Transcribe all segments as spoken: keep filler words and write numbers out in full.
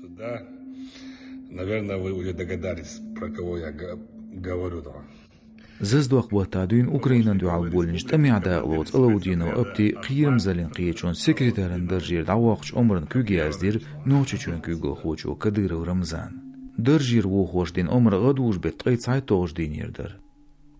Да, наверное, вы уже догадались, про кого я га- говорю. Да. Зазадоккху баттахь дуьйна Украинан дуьхьал боллинчу тӀамехь дакъалоцу Алаудинов Апти кхерамзаллин кхеташонан секретаран даржера дӀавоккхучу омран куьг яздира Нохчийчоьнан куьйгалхочо Кадыров Рамзана. Даржера вохош дина омра гӀадужу беттан ткъе цхьайтталгӀачу дийнера дара.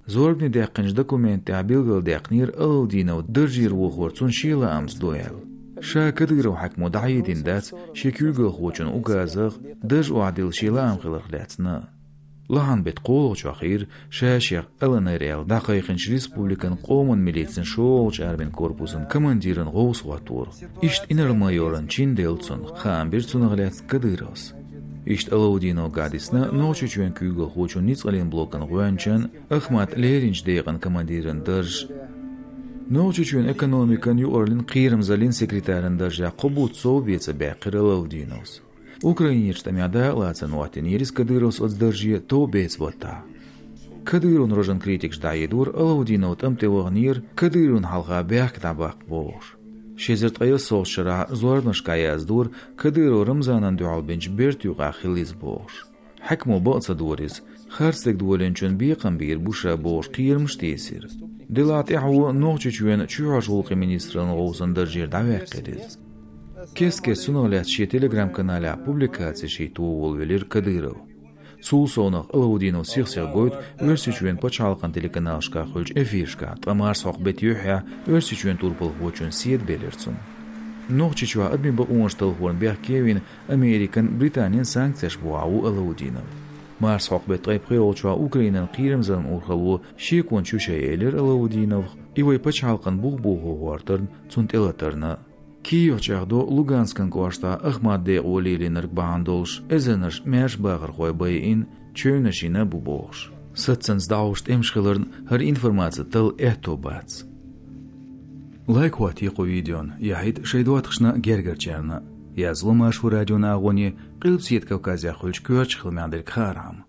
Зорбане даьккхинчу документан тӀехь билгалдаьккхинера Алаудинов даржера вохор цунна шен лаамца ду аьлла. Ша Кадыров хьаькамо дӀахьедина дац шен куьйгалхочун указах дарж охьадилла шен лаам хиларх лаьцна. Лахьан беттан кхоалгӀачохь хир ша шех Аланер аьлла дӀакхайкхинчу республикан къоман милицин шолгӀачу армин корпусан командиран гӀовс хӀотторах. Иштта инарла-майоран чин делла цунна, хаам бира цунах лаьцна Кадыровс. Иштта Алаудиновгахь дисна Нохчийчоьнан куьйгалхочун ницкъаллин блокан гӀоьнчан Ахмат леринчу декъан командиран дарж. Нохчийчоьнан экономикан, юкъараллин, кхерамзаллин секретаран даржехь кхо бутт сов бен ца баьккхира Алаудиновс. Украинерчу тӀамехь дакъалацарна хӀоттийнера иза Кадыровс оцу дарже товбеца баттахь. Кадыровн рожан критикаш дӀахьедора, Алаудинов тӀам тӀе ваханера Кадыровн хьалха бехк дӀабаккха бохуш. Ши эзар ткъе ялхолгӀачу шарахь зорбанашкахь яздора, Кадыров Рамзанна дуьхьал бинчу бертан юкъахь хилла иза бохуш. Хьаькамо бакъ ца дора иза, харцдерг долийначунна бекхам бийр бу ша бохуш кхерамаш а тийсира. Делахь тӀаьхьо Нохчийчоьнан чоьхьарчу гӀуллакхийн министраллин гӀовсан даржера дӀаваьккхира иза. Кест-кеста цунах лаьцна шен Telegram-каналехь публикацеш хӀитто волавелира Кадыров. Цул совнах Алаудинов сих-сиха гойту Оьрсийчоьнан пачхьалкхан телеканалашкахь хуьлучу эфирашкахь, ткъа марсхьокху беттан юьххьехь Оьрсийчоьнан турпалхочун седа белира цунна. Нохчийчохь адамийн бакъонаш талхорна бехке а вина, Американ, Британин санкцеш бухахь ву Алаудинов. Марсхьокху беттан ткъе пхоьалгӀачохь Украинан кхерамзаллин урхалло шеконаш ю шайн элира Алаудиновх, и вайн пачхьалкхан бух бохо хӀоттарна, цунна тӀелатарна. Киев чӀагӀдо Луганскан кӀоштахь Ахмат декъо лелийнарг бахьана долуш эзарнаш маьрша бахархой байина, чевнаш йина а бу бохуш. Саццанца дӀахьош тӀемаш хиларна хӀара информаци талла аьтто бац. Лайк хӀоттае кху видеона, яхьийта шайн доттагӀашна, гергарчарна. Язло Маршо радион агӀоне, Къилбаседа Кавказехь хуьлучу коьртачу хиламех дерг хаархьама.